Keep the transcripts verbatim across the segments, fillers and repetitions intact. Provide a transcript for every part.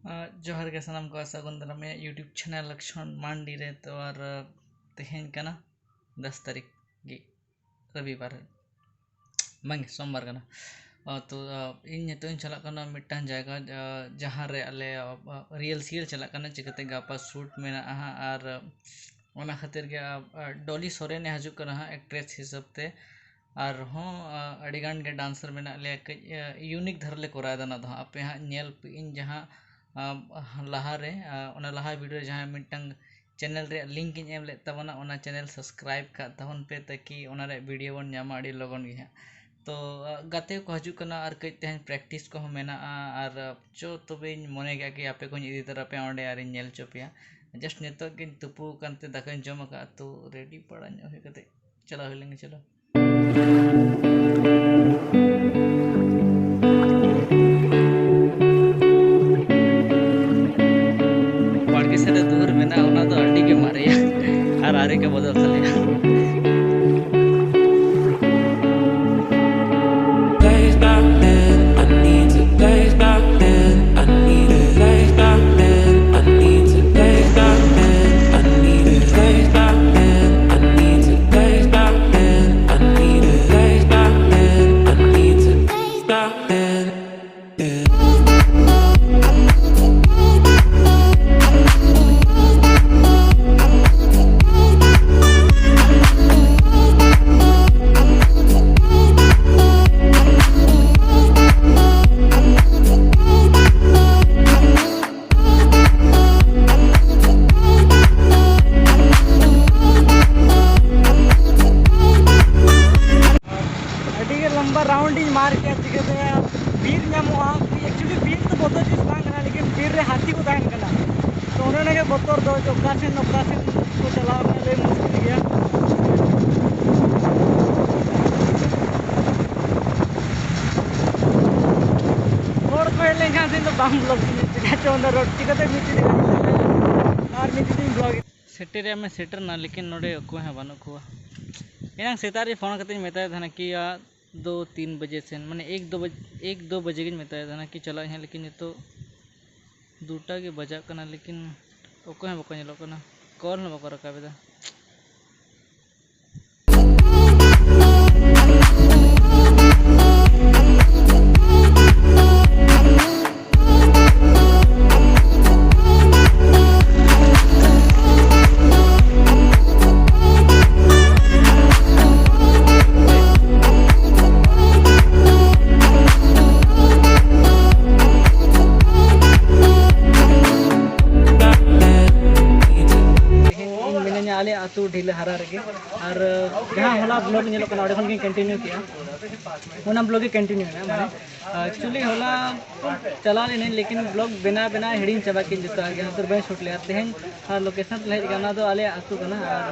ᱟᱨ ᱡᱚᱦᱟᱨ ᱜᱮ ᱥᱟᱱᱟᱢ ᱠᱚ, ᱥᱟᱹᱜᱩᱱ ᱫᱟᱨᱟᱢ ᱤᱧᱟᱹᱜ YouTube channel ᱞᱚᱠᱥᱢᱚᱱ ᱢᱟᱱᱰᱤ ᱨᱮ᱾ ᱛᱚ ᱟᱨ, ᱟᱸ, ᱛᱮᱦᱮᱧ ᱠᱟᱱᱟ ᱫᱚᱥ ᱛᱟᱹᱨᱤᱠᱷ ᱜᱮ, ᱨᱚᱵᱤᱵᱟᱨ, ᱵᱟᱝ, ᱥᱳᱢᱵᱟᱨ ᱠᱟᱱᱟ᱾ ᱟᱸ, ᱛᱚ, ᱟᱸ, ᱤᱧ ᱱᱤᱛᱚᱜ ᱤᱧ ᱪᱟᱞᱟᱜ ᱠᱟᱱᱟ ᱢᱤᱫᱴᱟᱝ ᱡᱟᱭᱜᱟ, ᱟᱸ, ᱡᱟᱦᱟᱸ ᱨᱮ ᱟᱞᱮ, ᱟᱸ, ᱨᱤᱦᱟᱨᱥᱮᱞ ᱪᱟᱞᱟᱜ ᱠᱟᱱᱟ, ᱪᱤᱠᱟᱹᱛᱮ ᱜᱟᱯᱟ shoot ᱢᱮᱱᱟᱜᱼᱟ ᱦᱟᱸᱜ᱾ ᱟᱨ, ᱟᱸ, ᱚᱱᱟ ᱠᱷᱟᱹᱛᱤᱨ ᱜᱮ, ᱟᱸ, ᱟᱸ, ᱰᱚᱞᱤ ᱥᱚᱨᱮᱱᱮ ᱦᱤᱡᱩᱜ ᱠᱟᱱᱟ ᱦᱟᱸᱜ actress ᱦᱤᱥᱟᱹᱵ ᱛᱮ᱾ ᱟᱨᱦᱚᱸ, ᱟᱸ, ᱟᱹᱰᱤ ᱜᱟᱱ ᱜᱮ dancer ᱢᱮᱱᱟᱜ ᱞᱮᱭᱟ, ᱠᱟᱹᱡ, ᱟᱸ, unique ᱫᱷᱟᱨᱟ ᱞᱮ ᱠᱚᱨᱟᱣ ᱮᱫᱟ ᱚᱱᱟ ᱫᱚ ᱦᱟᱸᱜ᱾ ᱟᱯᱮ ᱦᱟᱸᱜ ᱧᱮᱞ ᱯᱮ, ᱤᱧ ᱡᱟᱦᱟᱸ, ᱟᱸ, ᱞᱟᱦᱟ ᱨᱮ, ᱟᱸ, ᱚᱱᱟ ᱞᱟᱦᱟ video ᱨᱮ ᱡᱟᱦᱟᱸ ᱢᱤᱫᱴᱟᱝ channel ᱨᱮᱭᱟᱜ link ᱤᱧ ᱮᱢ ᱞᱮᱫ ᱛᱟᱵᱚᱱᱟ, ᱚᱱᱟ channel subscribe ᱠᱟᱜ ᱛᱟᱵᱚᱱ ᱯᱮ, ᱛᱟᱠᱤ ᱚᱱᱟ ᱨᱮᱭᱟᱜ video ᱵᱚᱱ ᱧᱟᱢᱟ ᱟᱹᱰᱤ ᱞᱚᱜᱚᱱ ᱜᱮ ᱦᱟᱸᱜ᱾ ᱛᱚ, ᱟᱸ, ᱜᱟᱛᱮ ᱠᱚ ᱦᱤᱡᱩᱜ ᱠᱟᱱᱟ ᱟᱨ ᱠᱟᱹᱡ ᱛᱮᱦᱮᱧ practice ᱠᱚᱦᱚᱸ ᱢᱮᱱᱟᱜᱼᱟ᱾ ᱟᱨ, ᱟᱸ, ᱪᱚ ᱛᱚᱵᱮᱧ ᱢᱚᱱᱮ ᱠᱮᱫᱟ ᱠᱤ ᱟᱯᱮ ᱠᱚᱧ ᱤᱫᱤ ᱛᱚᱨᱟ ᱯᱮᱭᱟ ᱚᱸᱰᱮ ᱟᱨᱤᱧ ᱧᱮᱞ ᱦᱚᱪᱚ ᱯᱮᱭᱟ᱾ Just ᱱᱤᱛᱚᱜ ᱜᱤᱧ ᱛᱩᱯᱩ ᱟᱠᱟᱱ ᱛᱮ ᱫᱟᱠᱟᱧ ᱡᱚᱢ ᱟᱠᱟᱫᱼᱟ, ᱛᱚ ready ᱯᱟᱲᱟ ᱧᱚᱜ ᱦᱩᱭ ᱠᱟᱛᱮ ᱪᱟᱞᱟᱣ ᱦᱩᱭ ᱞᱮᱱ ᱜᱮ, ᱪᱚᱞᱚ᱾ ᱵᱟᱲᱜᱮ ᱥᱮᱫ ᱨᱮ ᱫᱩᱣᱟᱹᱨ ᱢᱮᱱᱟᱜᱼᱟ, ᱚᱱᱟ ᱫᱚ ᱟᱹᱰᱤ ᱜᱮ ᱢᱟᱨᱮᱭᱟ ᱟᱨ ᱟᱹᱣᱨᱤ ᱠᱚ ᱵᱚᱫᱚᱞ ᱛᱟᱞᱮᱭᱟ᱾ Taste of it, I need to taste of it, I need to taste of it, I need to taste of it, I need to taste of it, I need to taste of it, I need to taste of it, I need to taste of it. ᱟᱹᱰᱤ ᱜᱮ ᱞᱚᱢᱵᱟ round ᱤᱧ ᱢᱟᱨ ᱠᱮᱫᱟ, ᱪᱤᱠᱟᱹᱛᱮ ᱵᱤᱨ ᱧᱟᱢᱚᱜᱼᱟ᱾ Actually ᱵᱤᱨ ᱫᱚ ᱵᱚᱛᱚᱨ ᱡᱤᱱᱤᱥ ᱵᱟᱝ ᱠᱟᱱᱟ, ᱞᱮᱠᱤᱱ ᱵᱤᱨ ᱨᱮ ᱦᱟᱹᱛᱤ ᱠᱚ ᱛᱟᱦᱮᱱ ᱠᱟᱱᱟ, ᱛᱚ ᱚᱱᱮ ᱚᱱᱟ ᱜᱮ ᱵᱚᱛᱚᱨ ᱫᱚ, ᱡᱮ ᱚᱠᱟ ᱥᱮᱱ ᱚᱠᱟ ᱥᱮᱱ ᱠᱚ ᱪᱟᱞᱟᱣ ᱠᱟᱱᱟ, ᱞᱟᱹᱭ ᱢᱩᱥᱠᱤᱞ ᱜᱮᱭᱟ᱾ ᱦᱚᱲ ᱠᱚ ᱦᱮᱡ ᱞᱮᱱᱠᱷᱟᱱ ᱥᱮ ᱤᱧ ᱫᱚ ᱵᱟᱝ vlog ᱥᱟᱱᱟᱧᱟ, ᱪᱤᱠᱟᱹ ᱪᱚ ᱚᱱᱟ road ᱪᱤᱠᱟᱹᱛᱮ ᱢᱤᱫ ᱫᱤᱱ ᱟᱨ ᱢᱤᱫ ᱫᱤᱱ vlog᱾ ᱥᱮᱴᱮᱨ ᱨᱮᱭᱟᱜ ᱢᱮ ᱥᱮᱴᱮᱨ ᱮᱱᱟ, ᱞᱮᱠᱤᱱ ᱱᱚᱰᱮ ᱚᱠᱚᱭ ᱦᱚᱸ ᱵᱟᱹᱱᱩᱜ ᱠᱚᱣᱟ᱾ ᱮᱱᱟᱝ ᱥᱮᱛᱟᱜ ᱨᱮ ᱯᱷᱳᱱ ᱠᱟᱛᱮᱧ ᱢᱮᱛᱟᱭ ᱛᱟᱦᱮᱱᱟ ᱠᱤ, ᱟᱨ ᱫᱩ ᱛᱤᱱ ᱵᱟᱡᱮ ᱥᱮᱱ, ᱢᱟᱱᱮ ᱮᱠ ᱫᱩ ᱵᱟᱡᱮ, ᱮᱠ ᱫᱩ ᱵᱟᱡᱮ ᱜᱤᱧ ᱢᱮᱛᱟᱭ ᱛᱟᱦᱮᱱᱟ ᱠᱤ ᱪᱟᱞᱟᱜ ᱟᱹᱧ ᱦᱟᱸᱜ, ᱞᱮᱠᱤᱱ ᱱᱤᱛᱚᱜ ᱫᱩᱴᱟ ᱜᱮ ᱵᱟᱡᱟᱜ ᱠᱟᱱᱟ, ᱞᱮᱠᱤᱱ ᱚᱠᱚᱭ ᱦᱚᱸ ᱵᱟᱠᱚ ᱧᱮᱞᱚᱜ ᱠᱟᱱᱟ, ᱠᱚᱞ ᱦᱚᱸ ᱵᱟᱠᱚ ᱨᱟᱠᱟᱵ ᱮᱫᱟ᱾ ᱛᱮᱦᱮᱧ ᱤᱧ ᱢᱤᱱᱟᱹᱧᱟ ᱟᱞᱮ ᱟᱹᱛᱩ ᱰᱷᱤᱞᱟᱹᱦᱟᱨᱟ ᱨᱮᱜᱮ, ᱟᱨ ᱡᱟᱦᱟᱸ ᱦᱚᱞᱟ ᱵᱞᱚᱜ ᱧᱮᱞᱚᱜ ᱠᱟᱱᱟ, ᱚᱸᱰᱮ ᱠᱷᱚᱱ ᱜᱤᱧ ᱠᱚᱱᱴᱤᱱᱤᱭᱩ ᱠᱮᱜᱼᱟ᱾ ᱚᱱᱟ ᱵᱞᱚᱜ ᱜᱮ ᱠᱚᱱᱴᱤᱱᱤᱭᱩ ᱢᱮᱱᱟᱜᱼᱟ᱾ ᱢᱟᱱᱮ ᱮᱠᱪᱩᱭᱮᱞᱤ ᱦᱚᱞᱟ ᱪᱟᱞᱟᱣ ᱞᱮᱱᱟᱹᱧ, ᱞᱮᱠᱤᱱ ᱵᱞᱚᱜ ᱵᱮᱱᱟᱣ ᱵᱮᱱᱟᱣ ᱦᱤᱲᱤᱧ ᱪᱟᱵᱟ ᱠᱮᱫ ᱡᱚᱛᱚ ᱜᱮ, ᱚᱱᱟᱛᱮ ᱵᱟᱹᱧ ᱥᱩᱴ ᱞᱮᱫᱼᱟ᱾ ᱛᱮᱦᱮᱧ ᱟᱨ ᱞᱳᱠᱮᱥᱚᱱ ᱨᱮ ᱦᱮᱡ ᱟᱠᱟᱱᱟ, ᱚᱱᱟ ᱫᱚ ᱟᱞᱮ ᱟᱹᱛᱩ ᱠᱟᱱᱟ᱾ ᱟᱨ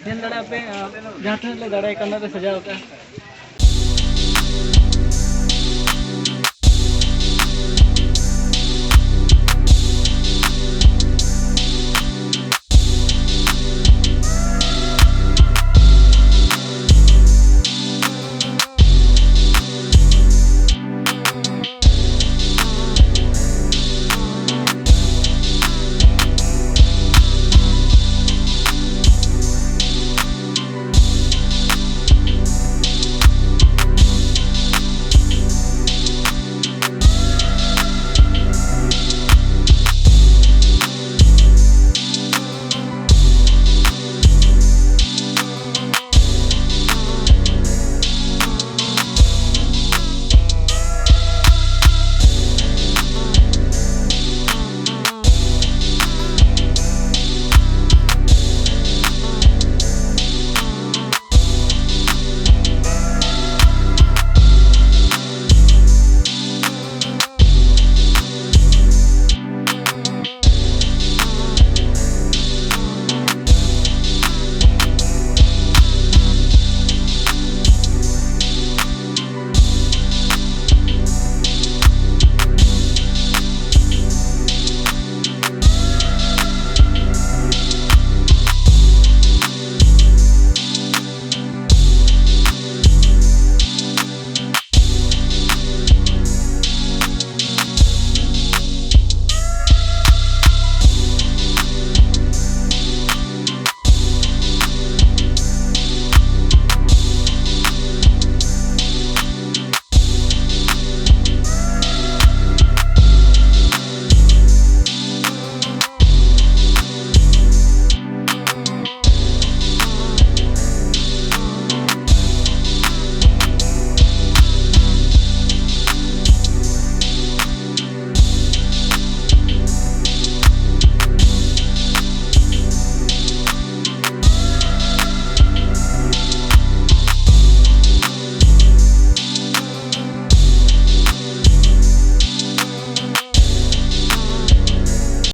ᱧᱮᱞ ᱫᱟᱲᱮᱭᱟᱜ ᱯᱮ, ᱟᱨ ᱡᱟᱦᱟᱸ ᱛᱤᱱᱟᱹᱜ ᱞᱮ ᱫᱟᱲᱮ ᱠᱟᱣᱫᱟ ᱞᱮ ᱥᱟᱡᱟᱣ ᱠᱟᱜᱼᱟ᱾